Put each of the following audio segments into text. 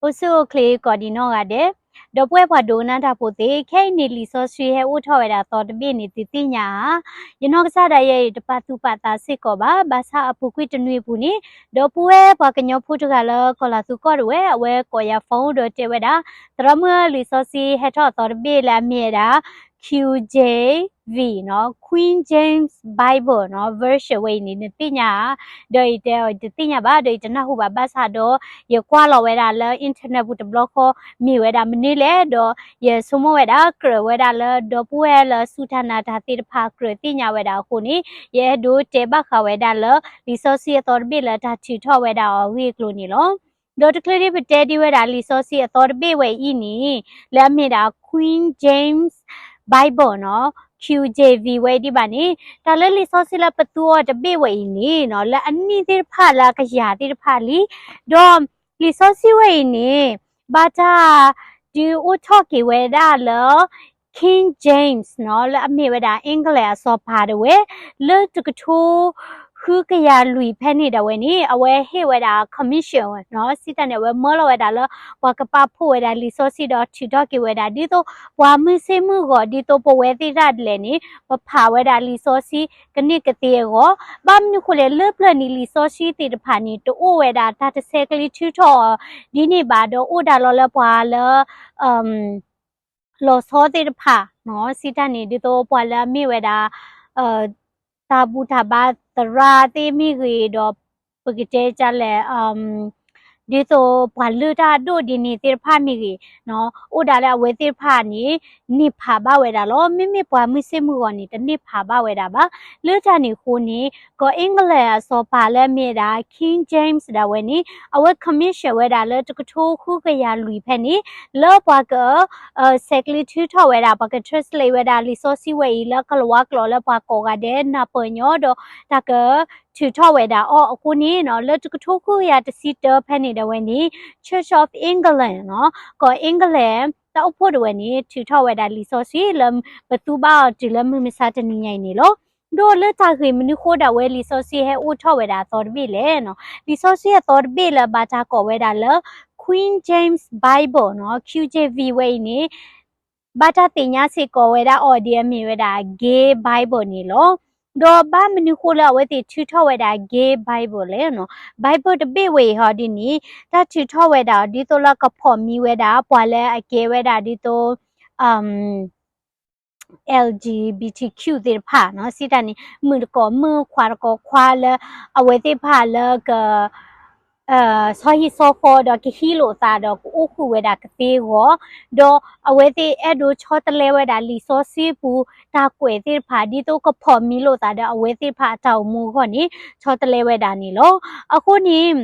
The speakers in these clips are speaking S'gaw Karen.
အိၣ်ဆူၣ်အိၣ်ချ့ကိးဒံးနီၢ်ဂၤဒဲး, ဒီပုၢ်ဝဲၢ်ပှၤဒိကနၣ်တၢ်ဖိသ့ၣ်, ခဲအံၤန့ၣ် လံာ်စီဆှံဟဲအိၣ်ထီၣ်ဝဲဒၣ်အသီတဘ့ၣ်န့ၣ် သုသ့ၣ်ညါဧါ. ယနီၢ်ကစၢ်ဒၣ်ယဲအံၤ တပာ်သူၣ်ပာ်သးစ့ၢ်ကီးဘၣ်, ဘၣ်ဆၣ်အပူၤကွံာ်တနွံအပူၤန့ၣ်, ဒီပုၢ်ဝဲၢ်ပှၤကညီဖိတဂၤလၢကီၢ်လၤသူကီၢ်ဒၣ်ဝဲ အဝဲကိးယၤ phone ဒီးတဲဝဲဒၣ်, သရၣ်မုၣ်ဧၢ လံာ်စီဆှံဟဲထီၣ်အသီတဘ့ၣ်လၢအမ့ၢ်ဝဲဒၣ် Q J V နီၤ, Queen James Bible နီၤ, version ဝဲအံၤန့ၣ် နသ့ၣ်ညါဧါ. ဒီးယတဲအီၤ တသ့ၣ်ညါဘၣ်, ဒီးယတနၢ်ဟူဘၣ်, ဘၣ်ဆၣ်ဒီး ယကွၢ်လီၤဝဲဒၣ်လၢ internet ပူၤတဘျီဃီ မ့ၢ်ဝဲဒၣ်မနုၤလဲၣ်, ဒီးယဆိကမိၣ်ဝဲဒၣ် ကြၢးဝဲဒၣ်လၢဒီပုၢ်ဝဲၢ်လၢစူၢ်တၢ်နာ်တၢ်သ့ၣ်တဖၣ် ကြၢးသ့ၣ်ညါဝဲဒၣ်အဃိန့ၣ်, ယအဲၣ်ဒိးတဲဘၣ်ဃးဝဲဒၣ်လၢ လံာ်စီဆှံအသီတဘ့ၣ်လၢတၢ်ထုးထီၣ်ဝဲဒၣ်အီၤအဂ့ၢ်အကျိၤန့ၣ်လီၤ. ဒီးတချုးဒံးပတဲဒံးဝဲဒၣ်လံာ်စီဆှံအသီတဘ့ၣ်ဝဲအံၤန့ၣ်, လၢအမ့ၢ်ဒၣ် Queen James Bible နီၤ, Q J V ဝဲအံၤဒံးဘၣ်န့ၣ်, တၢ်လၢလံာ်စီဆှံလၢပသူအီၤတဘ့ၣ်ဝဲအံၤန့ၣ်နီၤ, လၢအနံၣ်သ့ၣ်တဖၣ်လၢအကယၤသ့ၣ်တဖၣ်လံ, ဒီးလံာ်စီဆှံဝဲအံၤန့ၣ်, ဘၣ်တၢ်ဒုးအိၣ်ထီၣ်က့ၤဝဲဒၣ်လၢ King James နီၤ, လၢအမ့ၢ်ဝဲဒၣ် England အစီၤပၤဒၣ်ဝဲ, လၢတကထိ ဃုကယၤလွံၢ်ဖဲန့ၣ်ဒၣ်ဝဲန့ၣ်, အဝဲဟ့ၣ်ဝဲဒၣ် commission နီၤ, စံးတၢ်န့ၣ် အဝဲမၢလီၤဝဲဒၣ်လၢ ပှၤကပာ်ဖှိၣ်ဝဲဒၣ်လံာ်စီဆှံဒီးထုးထီၣ်က့ၤဝဲဒၣ် ဒ်သိးပှၤမုၢ်ဆ့ၣ်မုၢ်ဂီၤ ဒ်သိးပဝဲသ့ၣ်တဖၣ်ဒ်လဲၣ်န့ၣ် ပဖးဝဲဒၣ်လံာ်စီဆှံကန့ၢ်ကသ့အဂီၢ်, ဘၣ်မနုၤဃိလဲၣ် လၢပျၢၤန့ၣ် လံာ်စီဆှံသ့ၣ်တဖၣ်န့ၣ် တအိၣ်ဝဲဒၣ်တၢ်တဆဲးကျၢထုးထီၣ်အီၤ ဒ်န့ၣ်ဘၣ်ဒီး အိၣ်ဒၣ်လီၤလၢပှၤလၢ လီၤဆီသ့ၣ်တဖၣ်နီၤ, စံးတၢ်န့ၣ် ဒ်သိးပှၤလၢအမ့ၢ်ဝဲဒၣ် တၢ်ဘူၣ်တၢ်ဘါသရၣ်သ့ၣ်မ့ၢ်ဂ့ၤဒီး ပကတဲဒ်လဲၣ်, ဒ်သိးပှၤလုၢ်တၢ်အဒိၣ်ဒ်န့ၣ်သ့ၣ်တဖၣ်မ့ၢ်ဂ့ၤ, အိၣ်ဒၣ်လၢအဝဲသ့ၣ်တဖၣ်န့ၣ် န့ၢ်ဖးဘၣ်ဝဲဒၣ်လီၤ. မ့မ့ၢ်ပှၤမုၢ်ဆ့ၣ်မုၢ်ဂီၤန့ၣ် တန့ၢ်ဖးဘၣ်ဝဲဒၣ်ဘၣ်. လၢတၢ်န့ၣ်အဃိန့ၣ် ကီၢ် England အစီၤပၤလၢအမ့ၢ်ဝဲဒၣ် King James ဒၣ်ဝဲန့ၣ် အဝဲ commission ဝဲဒၣ်လၢတကထိဃုကယၤလွံၢ်ဖဲန့ၣ် လၢပှၤက ဆဲးကျၢထုးထီၣ်ဝဲဒၣ် ပှၤက translate ဝဲဒၣ်လံာ်စီဆှံဝဲအံၤလၢကလၤဝါကျိာ်လၢပှၤကိးဂၤဒဲးနၢ်ပၢၢ်ညီဒီး တၢ်ကထုးထီၣ်ဝဲဒၣ်အီၤအဃိန့ၣ်နီၤ, လၢတကထိဃုကယၤတဆံတၢဖဲန့ၣ်ဒၣ်ဝဲန့ၣ် Church of England နီၤ, ကီၢ် England တၢ်အိၣ်ဖှိၣ်ဒၣ်ဝဲန့ၣ် ထုးထီၣ်ဝဲဒၣ်လံာ်စီဆှံလၢပသူဘၣ်အီၤတုၤလၢမုၢ်မဆါတနံၤညါအံၤန့ၣ်လီၤ. ဒီးလၢတၢ်ဂ့ၢ်မနုၤဃိဒၣ်ဝဲလံာ်စီဆှံဟဲအိၣ်ထီၣ်ဝဲဒၣ်အသီတဘ့ၣ်လဲၣ်နီၤ, လံာ်စီဆှံအသီတဘ့ၣ်လၢဘၣ်တၢ်ကိးဝဲဒၣ်လၢ Queen James Bible နီၤ, Q J V ဝဲအံၤန့ၣ် ဘၣ်တၢ်သ့ၣ်ညါစ့ၢ်ကီးဝဲဒၣ်အီၤဒ်အမ့ၢ်ဝဲဒၣ် Gay Bible န့ၣ်လီၤ. ဒီးဘၣ်မနုၤဃိလၢအဝဲသ့ၣ်ထုးထီၣ်ဝဲဒၣ် Gay Bible လဲၣ်နီၤ, Bible တဘ့ၣ်ဝဲအံၤဟီဒ်န့ၣ် တၢ်ထုးထီၣ်ဝဲဒၣ်အီၤဒ်သိးလၢကဖိးမံဝဲဒၣ် ပှၤလၢအကဲဝဲဒၣ်ဒ်သိး L G B T Q သ့ၣ်တဖၣ်နီၤ, စံးတၢ်န့ၣ် မုၣ်တကိးမုၣ် ခွါတကိးခွါလၢ အဝဲသ့ၣ်တဖၣ်လၢက ဆီဟံၣ်ဆီဃီဒီးကဟံးလိာ်သးဒီးကအိၣ်ဃုာ်ဝဲဒၣ်ကသ့အဂီၢ်, ဒီးအဝဲသ့ၣ်အဲၣ်ဒိးဆီတလဲဝဲဒၣ်လံာ်စီဆှံပူၤတၢ်ကွဲးသ့ၣ်တဖၣ် ဒ်သိးကဖိးမံလိာ်သးဒီးအဝဲသ့ၣ်တဖၣ်အတၢ်အိၣ်မူအဂီၢ်န့ၣ် ဆီတလဲဝဲဒၣ်န့ၣ်လီၤ. အဃိန့ၣ်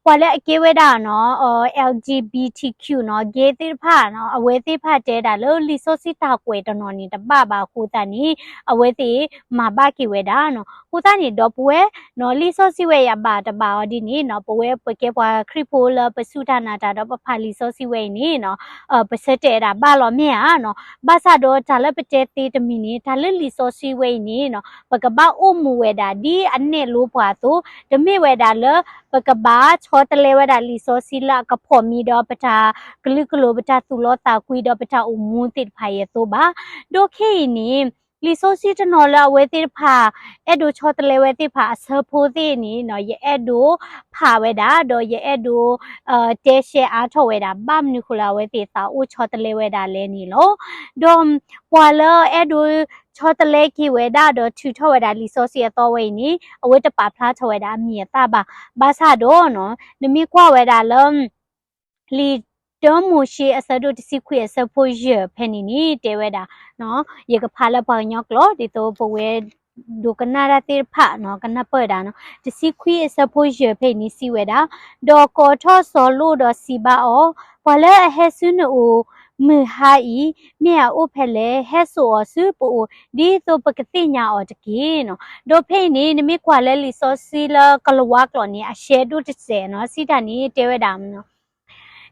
ပှၤလၢအကဲဝဲဒၣ်နီၤ L G B T Q နီၤ gay သ့ၣ်တဖၣ်နီၤ အဝဲသ့ၣ်တဖၣ်တဲဒၣ်လၢလံာ်စီဆှံတၢ်ကွဲးတနီၤန့ၣ် တဘၣ်ဘၣ်အဃိသတးန့ၣ် အဝဲသ့ၣ်မၤဘၣ်က့ၤဝဲဒၣ်နီၤ. အဃိသတးန့ၣ် ဒီပုၢ်ဝဲၢ်နီၤ လံာ်စီဆှံဝဲအံၤအဘၣ်တဘၣ်အီၤဒ်န့ၣ်နီၤ ပဝဲပကဲပှၤခရံာ်ဖိလၢပစူၢ်တၢ်နာ်တၢ်ဒီးပဖးလံာ်စီဆှံဝဲအံၤန့ၣ်နီၤ ပဆၢတဲာ်ဒၣ်ဘၣ်လီၤမ့ၢ်ဧါနီၤ. ဘၣ်ဆၣ်ဒီးတၢ်လၢပတဲသ့တမံၤန့ၣ် တၢ်လၢလံာ်စီဆှံဝဲအံၤန့ၣ်နီၤ ပကဘၣ်အိၣ်မူဝဲဒၣ်ဒ်အနဲၣ်လိပှၤအသိး တမ့ၢ်ဝဲဒၣ်လၢ ပကဘၣ်ဆီတလဲဝဲဒၣ်လံာ်စီဆှံလၢအကဖိးမံဒီးပတၢ်ကလုာ်ကလိာ် ပတၢ်သူၣ်လီသးကွံဒီးပတၢ်အိၣ်မူသ့ၣ်တဖၣ်အံၤအသိးဘၣ်. ဒီးခဲအံၤန့ၣ် လံာ်စီဆှံတနီၤလၢအဝဲသ့ၣ်တဖၣ် အဲၣ်ဒိးဆီတလဲဝဲသ့ၣ်တဖၣ်အဆၢဖိသ့ၣ်န့ၣ်နီၤ ယအဲၣ်ဒိးဖးဝဲဒၣ် ဒီးယအဲၣ်ဒိး တဲရှဲအါထီၣ်ဝဲဒၣ် ဘၣ်မနုၤဃိလၢအဝဲသ့ၣ်သးအိၣ်ဆီတလဲဝဲဒၣ်လဲၣ်န့ၣ်လီၤ. ဒီးပှၤလၢအအဲၣ်ဒိးဆီတလဲက့ၤဝဲဒၣ်ဒီးထုးထီၣ်ဝဲဒၣ်လံာ်စီဆှံအသီဝဲအံၤန့ၣ် အဝဲတပာ်ဖျါထီၣ်ဝဲဒၣ်အမံၤအသၣ်ဘၣ်. ဘၣ်ဆၣ်ဒီးနီၤ နမ့ၢ်ကွၢ်ဝဲဒၣ်လၢ လံာ်တၢမိၤၡ့အဆၢဒိၣ်တဆံခွံအဆၢဖိယဲၢ်ဖဲန့ၣ်န့ၣ် တဲဝဲဒၣ် ယကဖးလၢပှၤကညီကျိာ် ဒ်သိးပဝဲဒိကနၣ်တၢ်သ့ၣ်တဖၣ်နီၤ ကနၢ်ပၢၢ်ဒၣ်နီၤ တဆံခွံအဆၢဖိယဲၢ်ဖဲအံၤန့ၣ်စံးဝဲဒၣ်, ဒီးကိးထီၣ်စီၤလိၣ်ဒီးစံးဘၣ်အီၤ, ပှၤလၢအဟဲဆူနအိၣ်မုၢ်ဟါအံၤ မ့ၢ်အအိၣ်ဖဲလဲၣ်, ဟဲစိာ်အီၤဆူပအိၣ် ဒ်သိးပကသ့ၣ်ညါအီၤတက့ၢ်နီၤ. ဒီးဖဲအံၤန့ၣ် နမ့ၢ်ကွၢ်လၢလံာ်စီဆှံလၢကလၤဝါကျိာ်န့ၣ် အရှဲဒိၣ်တစဲးနီၤ စံးတၢ်န့ၣ် တဲဝဲဒၣ်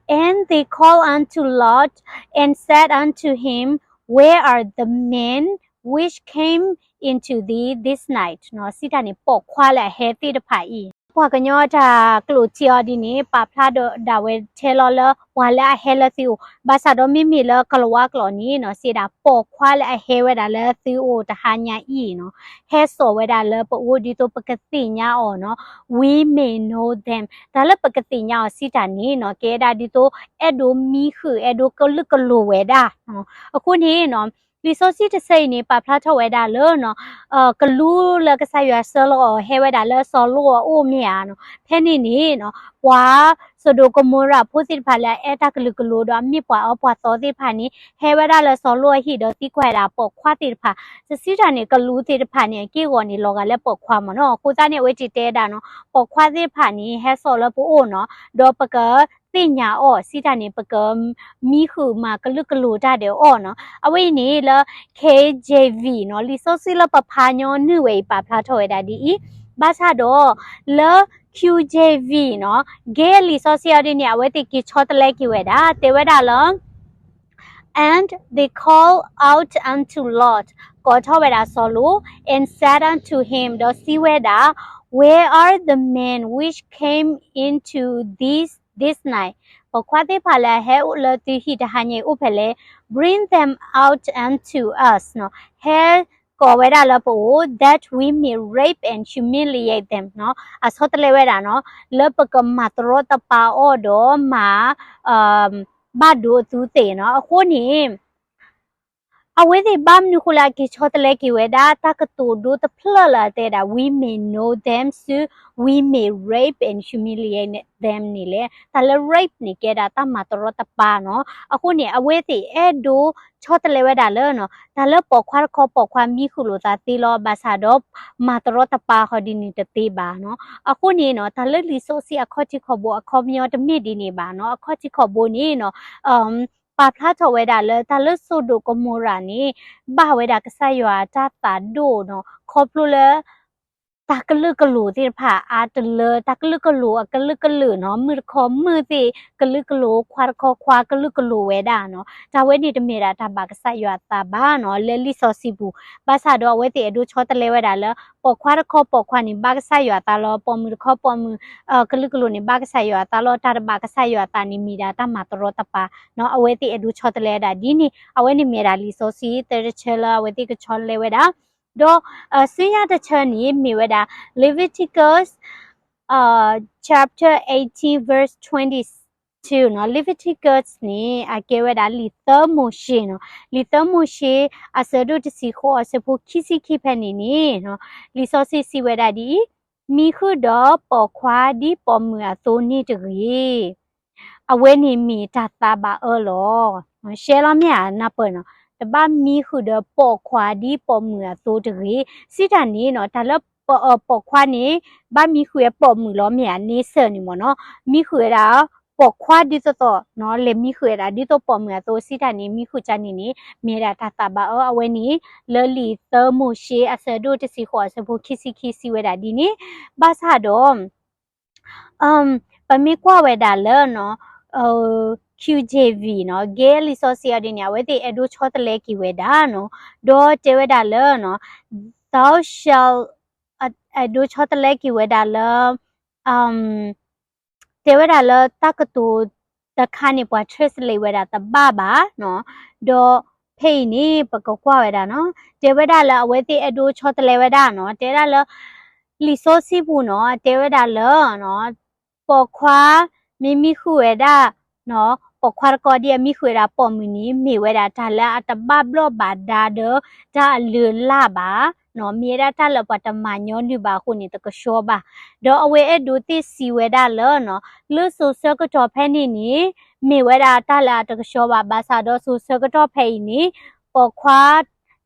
And they called unto Lot, and said unto him, Where are the men which came into thee this night? နီၤ စံးတၢ်န့ၣ် ပိာ်ခွါလၢအဟဲသ့ၣ်တဖၣ်အံၤ ပှၤကညီတၢ်ကျိာ်ထံအီၤဒ်န့ၣ် ပာ်ဖျါဒၣ်ဝဲထဲလီၤလၢ ပှၤလၢအဟဲလၢသုအိၣ်, ဘၣ်ဆၣ်ဒီးမ့မ့ၢ်လၢကလၤဝါကျိာ်န့ၣ်နီၤ စံးဒၣ်ပိာ်ခွါလၢအဟဲဝဲဒၣ်လၢသုအိၣ်တဟါညါအံၤနီၤ, ဟဲစိာ်ဝဲဒၣ်လၢပအိၣ်ဒ်သိးပကသ့ၣ်ညါအီၤနီၤ, we may know them. တၢ်လၢပကသ့ၣ်ညါအီၤစံးတၢ်န့ၣ်နီၤ ကဲဒၣ်ဒ်သိးအဲၣ်ဒိးမံဃုာ် အဲၣ်ဒိးကလုာ်ကလိၤဝဲဒၣ်နီၤ. အဃိန့ၣ်နီၤ လံာ်စီဆှံတဆၢအံၤန့ၣ် ပာ်ဖျါထီၣ်ဝဲဒၣ်လၢနီၤ ကလူလၢကစၢ်ယွၤဆှၢလီၤအီၤဟဲဝဲဒၣ်လၢစီၤလိအအိၣ်မ့ၢ်ဧါနီၤ. ဖဲန့ၣ်န့ၣ်နီၤ ပှၤစဒိၣ်ကမိရၤဖိသ့ၣ်တဖၣ်လၢအအဲၣ်တၢ်ကလုာ်ကလိၤဒီးအမ့ၢ်ပှၤအၢပှၤသီသ့ၣ်တဖၣ်န့ၣ် ဟဲဝဲဒၣ်လၢစီၤလိအဟံၣ်ဒီးသံကွၢ်ဝဲဒၣ်ပိာ်ခွါသ့ၣ်တဖၣ်, တစံးတၢ်န့ၣ် ကလူသ့ၣ်တဖၣ်န့ၣ် အက့ၢ်အဂီၤန့ၣ် လီၤဂာ်လၢပိာ်ခွါမ့ၢ်နီၤ. အဃိသတးန့ၣ် အဝဲသ့ၣ်တဲဒၣ်နီၤ ပိာ်ခွါသ့ၣ်တဖၣ်န့ၣ် ဟဲစိာ်လၢပအိၣ်နီၤ ဒီးပကသ့ၣ်ညါအီၤစံးတၢ်န့ၣ် ပကမံဃုာ်မၤကလုာ်ကလိၤတၢ်ဒီးအီၤနီၤ. အဝဲအံၤန့ၣ်လၢ K J V နီၤ လံာ်စီဆှံလၢပဖးညီနုၢ်ဝဲအံၤ ပာ်ဖျါထီၣ်ဝဲဒၣ်ဒ်အံၤ, ဘၣ်ဆၣ်ဒီးလၢ Q J V နီၤ ကဲလံာ်စီဆှံအီၤဒ်န့ၣ် အဝဲသ့ၣ်က့ၤဆီတလဲက့ၤဝဲဒၣ် တဲဝဲဒၣ်လၢ And they called out unto Lot, ကိးထီၣ်ဝဲဒၣ်စီၤလိ and said unto him, ဒီးစံးဝဲဒၣ် Where are the men which came into this this night? ပိာ်ခွါသ့ၣ်တဖၣ်လၢအဟဲအိၣ်လၢသုဟံၣ်တဟါညါအံၤအိၣ်ဖဲလဲၣ်, bring them out unto us နီၤ, ဟဲကိးဝဲဒၣ်လၢပအိၣ် that we may rape and humiliate them နီၤ. အဆီတလဲဝဲဒၣ်နီၤ လၢပကမၤတရီတပါအီၤဒီးမၤ ဘၣ်ဒိအသူသ့ၣ်နီၤ. အဃိန့ၣ် အဝဲသ့ၣ်ဘၣ်မနုၤဃိလၢအက့ၤဆီတလဲက့ၤဝဲဒၣ် တၢ်ကတိၤဒိတဖျၢၣ်လၢအတဲဒၣ် we may know them ဆူ we may rape and humiliate them န့ၣ်လဲၣ်. တၢ်လၢ rape န့ၣ် ကဲဒၣ်တၢ်မၤတရီတပါနီၤ. အဃိန့ၣ် အဝဲသ့ၣ်အဲၣ်ဒိးဆီတလဲဝဲဒၣ်လၢနီၤ တၢ်လၢပိာ်ခွါတခီပိာ်ခွါမံဃုာ်လိာ်သးသ့လီၤ ဘၣ်ဆၣ်ဒီး မၤတရီတပါဃီဒ်န့ၣ်တသ့ဘၣ်နီၤ. အဃိန့ၣ်နီၤ တၢ်လၢလံာ်စီဆှံအခီၣ်ထံးခီၣ်ဘိအခီပညီတမ့ၢ်ဒ်န့ၣ်ဘၣ်နီၤ. အခီၣ်ထံးခီၣ်ဘိန့ၣ်နီၤ ပာ်ဖျါထီၣ်ဝဲဒၣ်လၢတၢ်လၢစိၤဒိၣ်ကမိရၤန့ၣ် ဘၣ်ဝဲဒၣ်ကစၢ်ယွၤအတၢ်သးဒိၣ်နီၤ ခီဖျိလၢ တၢ်ကလုာ်ကလိၤသ့ၣ်တဖၣ်အါတလၢ တၢ်ကလုာ်ကလိၤအကလုာ်ကလုာ်နီၤ မုၣ်တခီမုၣ်သ့ၣ်ကလုာ်ကလိၤ ခွါတခီခွါကလုာ်ကလိၤဝဲဒၣ်နီၤ. တၢ်ဝဲန့ၣ်တမ့ၢ်ဒၣ်တၢ်ဘၣ်ကစၢ်ယွၤအသးဘၣ်နီၤ လၢလံာ်စီဆှံပူၤ. ဘၣ်ဆၣ်ဒီးအဝဲသ့ၣ်အဲၣ်ဒိးဆီတလဲဝဲဒၣ်လၢ ပိာ်ခွါတခီပိာ်ခွါန့ၣ် ဘၣ်ကစၢ်ယွၤအသးလီၤ ပိာ်မုၣ်တခီပိာ်မုၣ် ကလုာ်ကလိၤန့ၣ် ဘၣ်ကစၢ်ယွၤအသးလီၤ တၢ်တဘၣ်ကစၢ်ယွၤအသးန့ၣ် မ့ၢ်ဒၣ်တၢ်မၤတရီတပါနီၤ. အဝဲသ့ၣ်အဲၣ်ဒိးဆီတလဲဝဲဒၣ်ဒ်န့ၣ် အဝဲန့ၣ်မ့ၢ်ဒၣ်လံာ်စီဆှံသၢတဆၢလၢအဝဲသ့ၣ်ကဆီတလဲဝဲဒၣ် ဒီး ဆူညါတဆၢန့ၣ် မ့ၢ်ဝဲဒၣ် Leviticus chapter eighteen verse twenty-two နီၤ. Leviticus န့ၣ် အကဲဝဲဒၣ်လံာ်သၢမိၤၡ့နီၤ. လံာ်သၢမိၤၡ့ အဆၢဒိၣ်တဆံဃိး အဆၢဖိခံဆံခံဖဲန့ၣ်န့ၣ် လံာ်စီဆှံစံးဝဲဒၣ်ဒ်အံၤ, မံဃုာ်ဒီးပိာ်ခွါဒ်ပိာ်မုၣ်အသိးန့ၣ်တဂ့ၤ အဝဲန့ၣ်မ့ၢ်တၢ်သးဘၣ်အၢလီၤ. ရှဲလီၤမ့ၢ်ဧါ နၢ်ပၢၢ်နီၤ, တဘၣ်မံဃုာ်ဒီးပိာ်ခွါဒ်ပိာ်မုၣ်အသိးတဂ့ၤ. စံးတၢ်န့ၣ်နီၤ, တၢ်လၢပိာ်ခွါန့ၣ် ဘၣ်မံဃုာ်ဝဲပိာ်မုၣ်လီၤမ့ၢ်ဧါ, န့ဆၢၣ်န့ၣ်မ့ၢ်နီၤ, မံဃုာ်ဝဲဒၣ်ပိာ်ခွါဒ်သိးသိးနီၤ, လဲၤမံဃုာ်ဝဲဒၣ်ဒ်သိးပိာ်မုၣ်အသိး စံးတၢ်န့ၣ် မံဃုာ်ကၢန့ၣ်န့ၣ် မ့ၢ်ဝဲဒၣ်တၢ်သးဘၣ်အၢ အဝဲန့ၣ် လၢလံာ်သၢမိၤၡ့ အဆၢဒိၣ်တဆံဃိး အဆၢဖိခံဆံခံ စံးဝဲဒၣ်ဒ်န့ၣ်, ဘၣ်ဆၣ်ဒီး ပမ့ၢ်ကွၢ်ဝဲဒၣ်လၢ Q J V နီၤ, ကဲလံာ်စီဆှံအီၤဒ်န့ၣ် အဝဲသ့ၣ်အဲၣ်ဒိးဆီတလဲက့ၤဝဲဒၣ်နီၤ, ဒီးတဲဝဲဒၣ်လၢ thou shall အဲၣ်ဒိးဆီတလဲက့ၤဝဲဒၣ်လၢ တဲဝဲဒၣ်လၢတၢ်ကတိၤတခါန့ၣ် ပှၤ translate ဝဲဒၣ်တဘၣ်ဘၣ်နီၤ, ဒီးဖဲအံၤန့ၣ် ပကကွၢ်ဝဲဒၣ်နီၤ, တဲဝဲဒၣ်လၢအဝဲသ့ၣ်အဲၣ်ဒိးဆီတလဲဝဲဒၣ်နီၤ, တဲဒၣ်လၢ လံာ်စီဆှံပူၤနီၤ, တဲဝဲဒၣ်လၢ ပိာ်ခွါ မ့ၢ်မံဃုာ်ဝဲဒၣ် ပိာ်ခွါတခီဒ်အမံဃုာ်ဝဲဒၣ်ပိာ်မုၣ်န့ၣ် မ့ၢ်ဝဲဒၣ်တၢ်လၢအတဘၣ်ဘျီၣ်ဘၣ်ဒါဒီးတၢ်အလုၢ်အလၢ်ဘၣ်, မ့ၢ်ဝဲဒၣ်တၢ်လၢပှၤတမၤညီနုၢ်ဘၣ်အဃိန့ၣ် တကဆှီဘၣ်, ဒီးအဝဲအဲၣ်ဒိးသ့ၣ်စံးဝဲဒၣ်လၢ လၢစိၤဆၢကတီၢ်ဖဲန့ၣ်န့ၣ် မ့ၢ်ဝဲဒၣ်တၢ်လၢအတကဆှီဘၣ်, ဘၣ်ဆၣ်ဒီးစိၤဆၢကတီၢ်ဖဲအံၤန့ၣ် ပိာ်ခွါ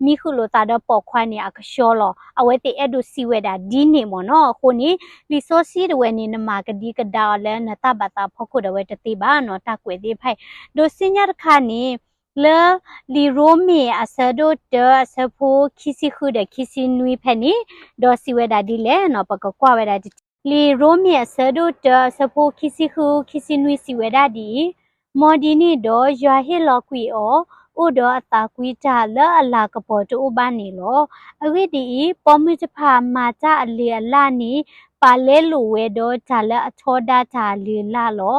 မံဃုာ်လိာ်သးဒီးပိာ်ခွါန့ၣ် အကဆှီလီၤ. အဝဲသ့ၣ်အဲၣ်ဒိးစံးဝဲဒၣ်ဒ်န့ၣ်မ့ၢ်နီၤ. အဃိန့ၣ် လံာ်စီဆှံတဝဲန့ၣ် နမၤကဒံကဒါအီၤလၢနတၢ်ဘၣ်သးဖီခိၣ်ဒီးဝဲတသ့ဘၣ်နီၤ, တၢ်ကွဲးသ့ၣ်တဖၣ်အံၤ, ဒီးဆူညါတခါန့ၣ် လၢလံာ်ရိမ့ၤအဆၢဒိၣ်တၢ အဆၢဖိခံဆံဃုဒီးခံဆံနွံဖဲန့ၣ် ဒီးစံးဝဲဒၣ်ဒ်လဲၣ်နီၤ, ပကကွၢ်ဝဲဒၣ်တထံၣ်. လံာ်ရိမ့ၤအဆၢဒိၣ်တၢ အဆၢဖိခံဆံဃု ခံဆံနွံ စံးဝဲဒၣ်ဒ်အံၤ, မ်ဒ်န့ၣ်ဒီး ယွၤဟ့ၣ်လီၤကွံာ်အီၤ အိၣ်ဒီးအသးကွံတၢ်လၢအလၤကပီၤတအိၣ်ဘၣ်န့ၣ်လီၤ. အဂ့ၢ်ဒ်အံၤ, ပိာ်မုၣ်တဖၣ်မၤတၢ်အလုၢ်အလၢ်န့ၣ် ပာ်လဲလိာ်ဝဲဒီးတၢ်လၢအထီဒါတၢ်အလုၢ်အလၢ်လီၤ.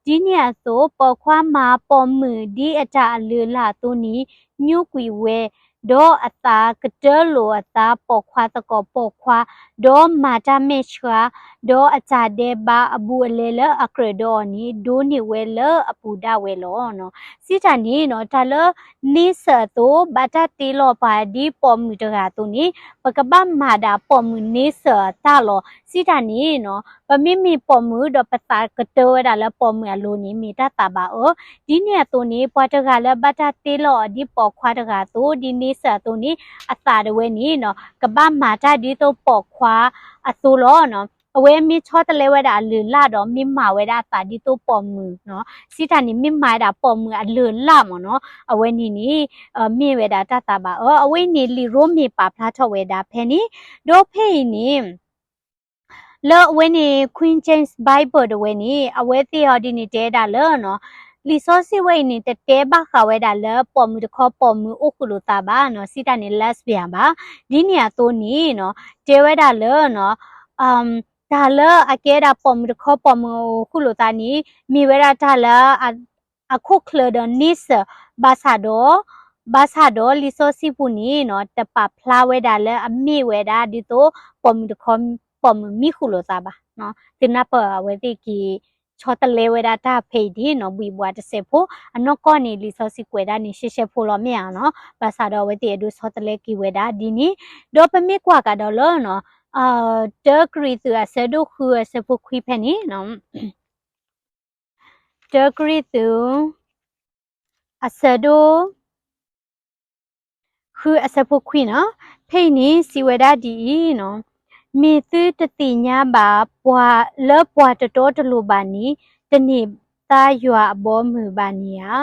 ဒ်န့ၣ်အသိး ပိာ်ခွါမၤပိာ်မုၣ်ဒ်အတၢ်အလုၢ်အလၢ်အသိးန့ၣ် ညိကွံာ်ဝဲ, ဒီးအသးကတၢၢ်လိာ်အသးပိာ်ခွါသကိးပိာ်ခွါ, ဒီးမၤတၢ်မဲာ်ဆှး, ဒီးအတၢ်ဒဲးဘးအဘူးအလဲလၢအကြၢးဒီးအီၤန့ၣ် ဒိးန့ၢ်ဝဲလၢအပူၤဒၣ်ဝဲလီၤ. စံးတၢ်န့ၣ်နီၤ တၢ်လၢန့ဆၢၣ်အသိး ဘၣ်တၢ်တ့လီၤပှၤဒ်ပိာ်မုၣ်တဂၤအသိးန့ၣ် ပကဘၣ်မၤဒၣ်ပိာ်မုၣ်န့ဆၢၣ်အတၢ်လီၤ. စံးတၢ်န့ၣ်နီၤ ပမ့မ့ၢ်ပိာ်မုၣ်ဒီးပသးကတၢၢ်ဝဲဒၣ်လၢပိာ်မုၣ်အလိၤန့ၣ် မ့ၢ်တၢ်သးဘၣ်အၢ. ဒ်န့ၣ်အသိးန့ၣ် ပှၤတဂၤလၢဘၣ်တၢ်တ့လီၤအီၤဒ်ပိာ်ခွါတဂၤအသိး ဒ်န့ဆၢၣ်အသိးန့ၣ် အသးဒၣ်ဝဲန့ၣ်နီၤ ကဘၣ်မၤတၢ်ဒ်သိးပိာ်ခွါအသိးလီၤ. အဝဲမ့ၢ်ဆီတလဲဝဲဒၣ်အလုၢ်အလၢ်ဒီး မ့ၢ်မၤဝဲဒၣ်အသးဒ်သိးပိာ်မုၣ်နီၤ စံးတၢ်န့ၣ် မ့ၢ်မၤဝဲဒၣ်ပိာ်မုၣ်အလုၢ်အလၢ်မ့ၢ်နီၤ အဝဲန့ၣ်န့ၣ် မ့ၢ်ဝဲဒၣ်တၢ်သးဘၣ်အၢ. အဝဲန့ၣ်လံာ်ရိမ့ၤပာ်ဖျါထီၣ်ဝဲဒၣ်ဖဲန့ၣ်, ဒီးဖဲအံၤန့ၣ် လၢအဝဲန့ၣ် King James Bible တဝဲန့ၣ် အဝဲသ့ၣ်အီၤဒ်န့ၣ်တဲဒၣ်လၢနီၤ လံာ်စီဆှံဝဲအံၤန့ၣ် တတဲဘၣ်ဃးဝဲဒၣ်လၢပိာ်မုၣ်တခီပိာ်မုၣ်အိၣ်ဃုာ်လိာ်သးဘၣ်နီၤ စံးတၢ်န့ၣ် lesbian ဘၣ်. ဒ်န့ၣ်အသိးန့ၣ်နီၤ တဲဝဲဒၣ်လၢနီၤ တၢ်လၢအကဲဒၣ်ပိာ်မုၣ်တခီပိာ်မုၣ်အိၣ်ဃုာ်လိာ်သးန့ၣ် မ့ၢ်ဝဲဒၣ်တၢ်လၢ အခိၣ်ချၢဒီးန့ဆၢၣ် ဘၣ်ဆၣ်ဒီး ဘၣ်ဆၣ်ဒီးလံာ်စီဆှံပူၤန့ၣ်နီၤ တပာ်ဖျါဝဲဒၣ်လၢအမ့ၢ်ဝဲဒၣ်ဒ်သိးပိာ်မုၣ်တခီ ပိာ်မုၣ်မံဃုာ်လိာ်သးဘၣ်. သုနၢ်ပၢၢ်အဝဲသ့ၣ်က့ၤ ဆီတလဲဝဲဒၣ်တၢ်ဖဲအံၤဒ်နီၤ ဘှံးဘှါတစဲးဖိ အနီၢ်ကီၢ်န့ၣ် လံာ်စီဆှံကွဲးဒၣ်န့ၣ်ရှဲရှဲဖိလီၤမ့ၢ်ဧါနီၤ ဘၣ်ဆၣ်ဒီးအဝဲသ့ၣ်အဲၣ်ဒိးဆီတလဲက့ၤဝဲဒၣ်ဒ်န့ၣ် ဒီးပမ့ၢ်ကွၢ်ကဒီးလၢနီၤ တၢကရံၣ်သူးအဆၢဒိၣ်ဃုအဆၢဖိခွံဖဲန့ၣ်နီၤ တၢကရံၣ်သူး အဆၢဒိၣ် ဃုအဆၢဖိခွံနီၤ ဖဲအံၤန့ၣ်စံးဝဲဒၣ်ဒ်အံၤနီၤ မ့ၢ်သုတသ့ၣ်ညါဘၣ် ပှၤလၢပှၤတတီတလိၤဘၣ်န့ၣ် တန့ၢ်သါယွၤအဘီအမုၢ်ဘၣ်န့ၣ်ဧါ.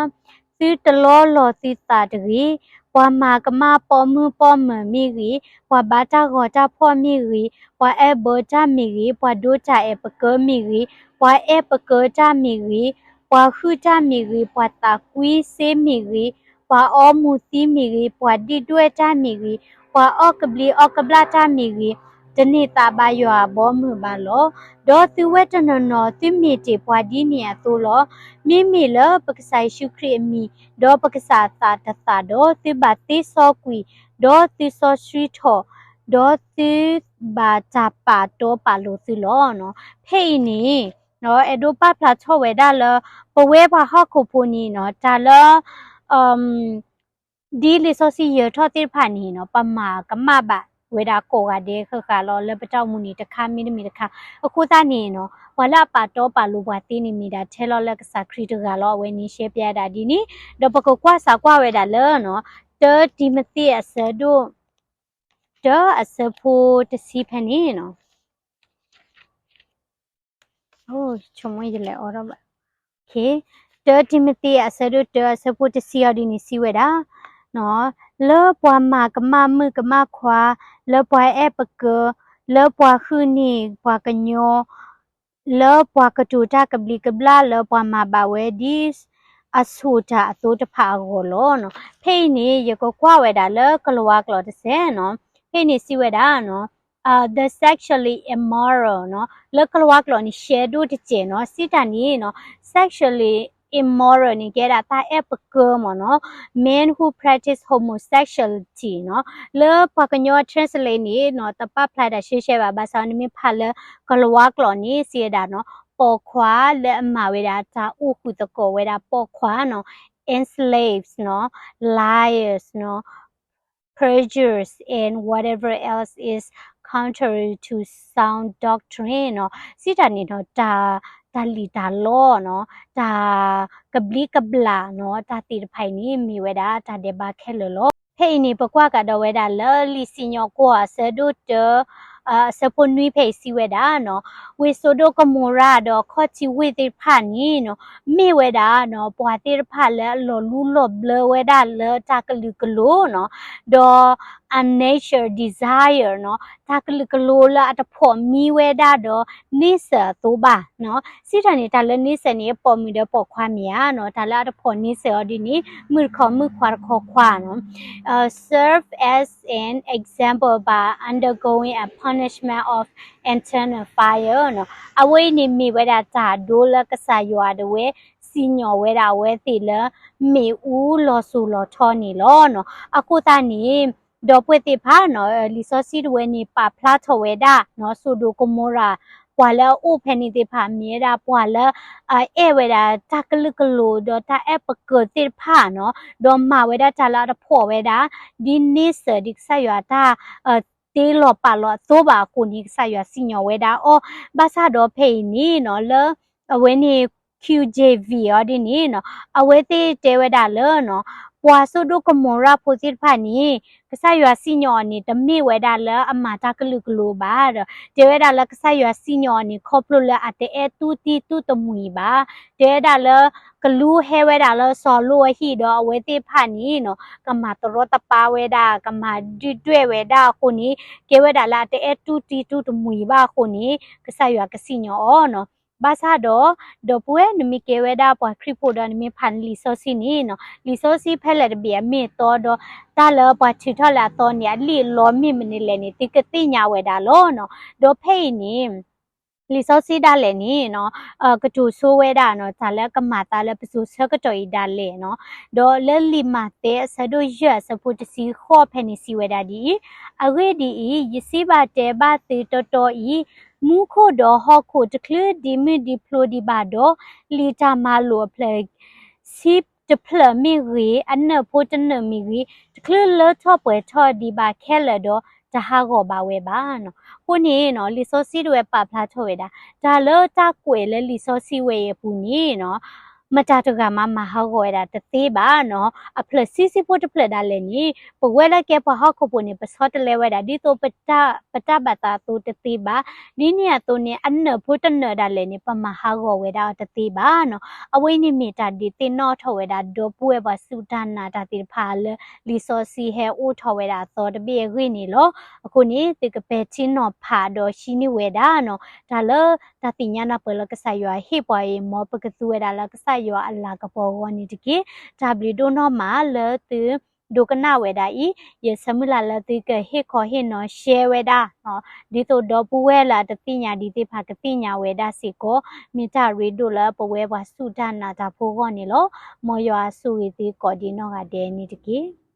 သုတလီလီၤသုသးတဂ့ၤ. ပှၤမၤကမၣ်ပိာ်မုၣ်ပိာ်မၢၤမ့ၢ်ဂ့ၤ, ပှၤဘါတၢ်ဂီၤတၢ်ဖီၣ်မ့ၢ်ဂ့ၤ, ပှၤအဲၣ်ဘၢတၢ်မ့ၢ်ဂ့ၤ, ပှၤဒိတၢ်အဲၣ်ပကၢမ့ၢ်ဂ့ၤ, ပှၤအဲၣ်ပကၢတၢ်မ့ၢ်ဂ့ၤ, ပှၤဟုၣ်တၢ်မ့ၢ်ဂ့ၤ, ပှၤသးကွံစ့မ့ၢ်ဂ့ၤ, ပှၤအီမူၤသံမ့ၢ်ဂ့ၤ, ပှၤဒံၣ်ဒွဲၣ်တၢ်မ့ၢ်ဂ့ၤ, ပှၤအီၣ်ကဘျံးအီၣ်ကဘျၣ်တၢ်မ့ၢ်ဂ့ၤ, တန့ၢ်သးဘၣ်ယွၤအဘီအမုၢ်ဘၣ်လီၤ. ဒီးသုဝဲတနီၤနီၤ သုမ့ၢ်တ့ၢ်ပှၤဒ်န့ၣ်အသိးလီၤ. မ့မ့ၢ်လၢပကစၢ်ယ့ၣ်ၡူးခရံာ်အမံၤ, ဒီးပကစၢ်အသးတသးဒီး သုဘၣ်သ့စီကွံာ်, ဒီးသုစီဆှံထီၣ်, ဒီးသုဘၣ်တၢ်ပာ်တီပာ်လိၤသုလီၤ. ဖဲအံၤန့ၣ် အဲၣ်ဒိးပာ်ဖျါထီၣ်ဝဲဒၣ်လၢ ပဝဲပှၤဟီၣ်ခိၣ်ဖိန့ၣ်နီၤ တၢ်လၢ ဒ်လံာ်စီဆှံယၢၤထီၣ်သ့ၣ်တဖၣ်န့ၣ်နီၤ ပမၤကမၣ်ဘၣ်ဝဲဒၣ်ကိးဂၤဒဲးဃၣ်ဃၣ်လီၤ လၢပတၢ်အိၣ်မူန့ၣ်တခါမ့တမ့ၢ်တခါ. အဃိသတးန့ၣ်နီၤ ပှၤလၢအပာ်တီပာ်လိၤပှၤသ့န့ၣ် မ့ၢ်ဒၣ်ထဲလီၤလၢကစၢ်ခရံာ်တဂၤလီၤ. အဝဲန့ၣ်ရှဲပျဲဒၣ်ဒ်န့ၣ် ဒီးပကကွၢ်စးကွၢ်ဝဲဒၣ်လၢနီၤ တၢတံၤမသ့းအဆၢဒိၣ် တၢအဆၢဖိတဆံဖဲန့ၣ်နီၤ ဆိကမိၣ်ယလဲၤအီထီၣ်ဘၣ်. တၢတံၤမသ့းအဆၢဒိၣ်တၢအဆၢဖိတဆံအီၤဒ်န့ၣ်စံးဝဲဒၣ်, လၢပှၤမၤကမၣ်မုၣ်ကမၣ်ခွါ, လၢပှၤအဲၣ်ပကၢ, လၢပှၤဟုၣ်န့ၢ်ပှၤကညီ, လၢပှၤကတိၤတၢ်ကဘျံးကဘျၣ်လၢပှၤမၤဘၣ်ဝဲဒ် အဆိၣ်တၢ်အသိတဖၣ်အဂီၢ်လီၤ. ဖဲအံၤန့ၣ် ယကကွၢ်ဝဲဒၣ်လၢကလၤဝါကျိာ်တစဲးနီၤ. ဖဲအံၤန့ၣ်စံးဝဲဒၣ်နီၤ the sexually immoral နီၤ လၢကလၤဝါကျိာ်န့ၣ် ရှဲဒိၣ်တစဲးနီၤ စံးတၢ်န့ၣ်နီၤ sexually immoral န့ၣ် ကဲဒၣ်တၢ်အဲၣ်ပကၢမ့ၢ်နီၤ men who practice homosexuality နီၤ လၢပှၤကညီ translate န့ၣ်နီၤ တပာ်ဖျါဒၣ်ရှဲရှဲဘၣ် ဘၣ်ဆၣ်နမ့ၢ်ဖးလၢကလၤဝါကျိာ်န့ၣ် စံးဝဲဒၣ်နီၤ ပိာ်ခွါလၢအမၤဝဲဒၣ်တၢ်အိၣ်ဃုာ်သကိးဝဲဒၣ်ပိာ်ခွါနီၤ enslaved နီၤ liars နီၤ perjurers and whatever else is contrary to sound doctrine နီၤ စံးတၢ်န့ၣ်နီၤ တၢ်လံၣ်တၢ်လီနီၤ တၢ်ကဘျံးကဘျၣ်နီၤ တၢ်သ့ၣ်တဖၣ်အံၤန့ၣ် မ့ၢ်ဝဲဒၣ်တၢ်ဒဲးဘးခဲလၢာ်လီၤ. ဖဲအံၤန့ၣ် ပကွၢ်ကဒီးဝဲဒၣ်လၢလံာ်စံၣ်ညီၣ်ကွီၢ်အဆၢဒိၣ်တၢ အဆၢဖိနွံဖဲအံၤစံးဝဲဒၣ်နီၤ ဝ့ၢ်စိဒိၣ်ကမိၤရၤဒီးအခီၣ်ထံးဝ့ၢ်သ့ၣ်တဖၣ်န့ၣ်နီၤ မ့ၢ်ဝဲဒၣ်နီၤ ပှၤသ့ၣ်တဖၣ်လၢအလီၤလူလီၤဘျၢဝဲဒၣ်လၢတၢ်ကလုာ်ကလိၤနီၤ ဒီး unnatural desire နီၤ တၢ်ကလုာ်ကလိၤလၢအတဖိးမံဝဲဒၣ်ဒီး န့ဆၢၣ်အသိးဘၣ်နီၤ စံးတၢ်န့ၣ် တၢ်လၢန့ဆၢၣ်န့ၣ် ပိာ်မုၣ်ဒီးပိာ်ခွါမ့ၢ်ဧါနီၤ တၢ်လၢအတဖိးန့ဆၢၣ်အီၤဒ်န့ၣ် မုၣ်တခီမုၣ်ခွါတခီခွါနီၤ serve as an example by undergoing a extinguishment of internal fire နီၤ. အဝဲအံၤန့ၣ်မ့ၢ်ဝဲဒၣ်တၢ်ဒိလၢကစၢ်ယွၤဒၣ်ဝဲ စံၣ်ညီၣ်ဝဲဒၣ်အဝဲသ့ၣ်လၢ မ့ၣ်အူလီၤစိၤလီၤထီန့ၣ်လီၤနီၤ. အဃိသတးန့ၣ် ဒီပုၢ်ဝဲၢ်သ့ၣ်တဖၣ်နီၤ လံာ်စီဆှံဒၣ်ဝဲန့ၣ် ပာ်ဖျါထီၣ်ဝဲဒၣ်နီၤ စိၤဒိၣ်ကမိၤရၤ ပှၤလၢအအိၣ်ဖဲန့ၣ်သ့ၣ်တဖၣ် မ့ၢ်ဝဲဒၣ်ပှၤလၢ အအဲၣ်ဝဲဒၣ်တၢ်ကလုာ်ကလိၤ ဒီးတၢ်အဲၣ်ပကၢၤသ့ၣ်တဖၣ်နီၤ, ဒီးမၤဝဲဒၣ်တၢ်လၢအတဖှီၣ်ဝဲဒၣ် ဒ်န့ဆၢၣ်ဒ်ကစၢ်ယွၤတၢ် တ့လီၤပာ်လီၤအသိဘၣ်အဃိန့ၣ် ကစၢ်ယွၤစံၣ်ညီၣ်ဝဲဒၣ်အီၤ. ဘၣ်ဆၣ်ဒီးဖဲအံၤန့ၣ်နီၤ လၢ အဝဲန့ၣ် Q J V အီၤဒ်န့ၣ်နီၤ အဝဲသ့ၣ်တဲဝဲဒၣ်လၢနီၤ ပှၤစိၤဒိၣ်ကမိၤရၤဖိသ့ၣ်တဖၣ်န့ၣ် ကစၢ်ယွၤစံၣ်ညီၣ်အီၤန့ၣ် တမ့ၢ်ဝဲဒၣ်လၢအမၤတၢ်ကလုာ်ကလိၤဘၣ်ဒီး တဲဝဲဒၣ်လၢကစၢ်ယွၤစံၣ်ညီၣ်အီၤန့ၣ် ခီဖျိလၢအတအဲၣ်တူၢ်တံၢ်တူၢ်တမှံၤဘၣ်. တဲဝဲဒၣ်လၢ ကလူးဟဲဝဲဒၣ်လၢစီၤလီအဟံၣ်ဒီးအဝဲသ့ၣ်တဖၣ်န့ၣ်နီၤ ကမၤတရီတပါဝဲဒၣ် ကမၤဒုၣ်ဒွဲၣ်ဝဲဒၣ်အဃိန့ၣ် ကဲဝဲဒၣ်လၢအတအဲၣ်တူၢ်တံၢ်တူၢ်တမှံၤဘၣ်အဃိန့ၣ် ကစၢ်ယွၤကစံၣ်ညီၣ်အီၤနီၤ. ဘၣ်ဆၣ်ဒီး ဒီပုၢ်ဝဲၢ် နမ့ၢ်ကဲဝဲဒၣ်ပှၤခရံာ်ဖိဒီးနမ့ၢ်ဖးလံာ်စီဆှံန့ၣ်နီၤ လံာ်စီဆှံဖဲလဲၣ်တဘ့ၣ်အမ့ၢ်အတီဒီး တၢ်လၢပှၤထုးထီၣ်လၢအသီန့ၣ် အလံၣ်အလီမ့ၢ်မနုၤလဲၣ်န့ၣ် သုကသ့ၣ်ညါဝဲဒၣ်လီၤနီၤ. ဒီးဖဲအံၤန့ၣ် လံာ်စီဆှံဒၣ်လဲာ်န့ၣ်နီၤ ကတိၤဆိဝဲဒၣ်နီၤ တၢ်လၢကမၤသးလၢပစိၤဆၢကတီၢ်အံၤဒၣ်လဲာ်နီၤ. ဒီးလၢလံာ်မးသဲအဆၢဒိၣ်ယဲၢ်အဆၢဖိတဆံဃိးဖဲန့ၣ်စံးဝဲဒၣ်ဒ်အံၤ, အဂ့ၢ်ဒ်အံၤ, ယစံးဘၣ်တဲဘၣ်သုတီတီအံၤ, မူခိၣ်ဒီးဟီၣ်ခိၣ်တချုးဒံးမုၢ်ဒံးဖျိဒံးဘၣ်ဒီး, လံာ်တၢ်မၤလိာ်အဖျၢၣ်ဆံတဖျၢၣ်မ့ၢ်ဂ့ၤ, အနၢၣ်ဖိတနၢၣ်မ့ၢ်ဂ့ၤ, တချုးလၢထီၣ်ပှဲၤထီၣ်ဒံးဘၣ်ခဲလၢာ်ဒီး တဟးဂီၤဘၣ်ဝဲဘၣ်နီၤ. အဃိန့ၣ်နီၤ လံာ်စီဆှံဒၣ်ဝဲပာ်ဖျါထီၣ်ဝဲဒၣ် တၢ်လၢတၢ်ကွဲးလၢလံာ်စီဆှံဝဲအံၤအပူၤန့ၣ်နီၤ မတၤတဂၤမးမၤဟးဂီၤဝဲဒၣ်တသ့ဘၣ်နီၤ. အဖျၢၣ်ဆံဆံဖိတဖျၢၣ်ဒၣ်လဲာ်န့ၣ် ပဝဲလၢကဲပှၤဟီၣ်ခိၣ်ဖိန့ၣ် ပဆီတလဲဝဲဒၣ် ဒ်သိးပတၢ် ပတၢ်ဘၣ်သးအသိတသ့ဘၣ်. ဒ်န့ၣ်အသိးန့ၣ် အနၢၣ်ဖိတနၢၣ်ဒၣ်လဲာ်န့ၣ် ပမၤဟးဂီၤဝဲဒၣ်အီၤတသ့ဘၣ်နီၤ. အဝဲအံၤန့ၣ်မ့ၢ်တၢ်ဒုးသ့ၣ်နီၣ်ထီၣ်ဝဲဒၣ် ဒီပုၢ်ဝဲၢ်ပှၤစူၢ်တၢ်နာ်တၢ်သ့ၣ်တဖၣ်လၢ လံာ်စီဆှံဟဲအိၣ်ထီၣ်ဝဲဒၣ်အသီတဘ့ၣ်အဂ့ၢ်န့ၣ်လီၤ. အဃိန့ၣ် သုကပဲာ်ထံနီၤဖးဒီးဟံးန့ၢ်ဝဲဒၣ်နီၤ တၢ်လၢတၢ်သ့ၣ်ညါနၢ်ပၢၢ်လၢကစၢ်ယွၤဟ့ၣ်ပှၤအံၤ မ်ပကသူဝဲဒၣ်လၢကစၢ်ယွၤအလၤကပီၤအဂီၢ်န့ၣ်တက့ၢ်. တၢ်ဘျုးဒိၣ်နီၢ်မးလၢသု ဒိကနၣ်ဝဲဒၣ်အံၤ, ယဆၢမုၢ်လၢ်လၢသုကဟ့ၣ်ခီဟ့ၣ်နီၤ share ဝဲဒၣ်, ဒ်သိးဒီပုၢ်ဝဲၢ်လၢအတသ့ၣ်ညါဒံးသ့ၣ်တဖၣ်ကသ့ၣ်ညါဝဲဒၣ်စ့ၢ်ကီး, မ့ၢ်တၢ်ရ့ဒိၣ်လၢပဝဲပှၤစူၢ်တၢ်နာ်တၢ်ဖိအဂီၢ်န့ၣ်လီၤ. မ်ယွၤဆိၣ်ဂ့ၤသုကိးဒံးနီၢ်ဂၤဒဲးန့ၣ်တက့ၢ်.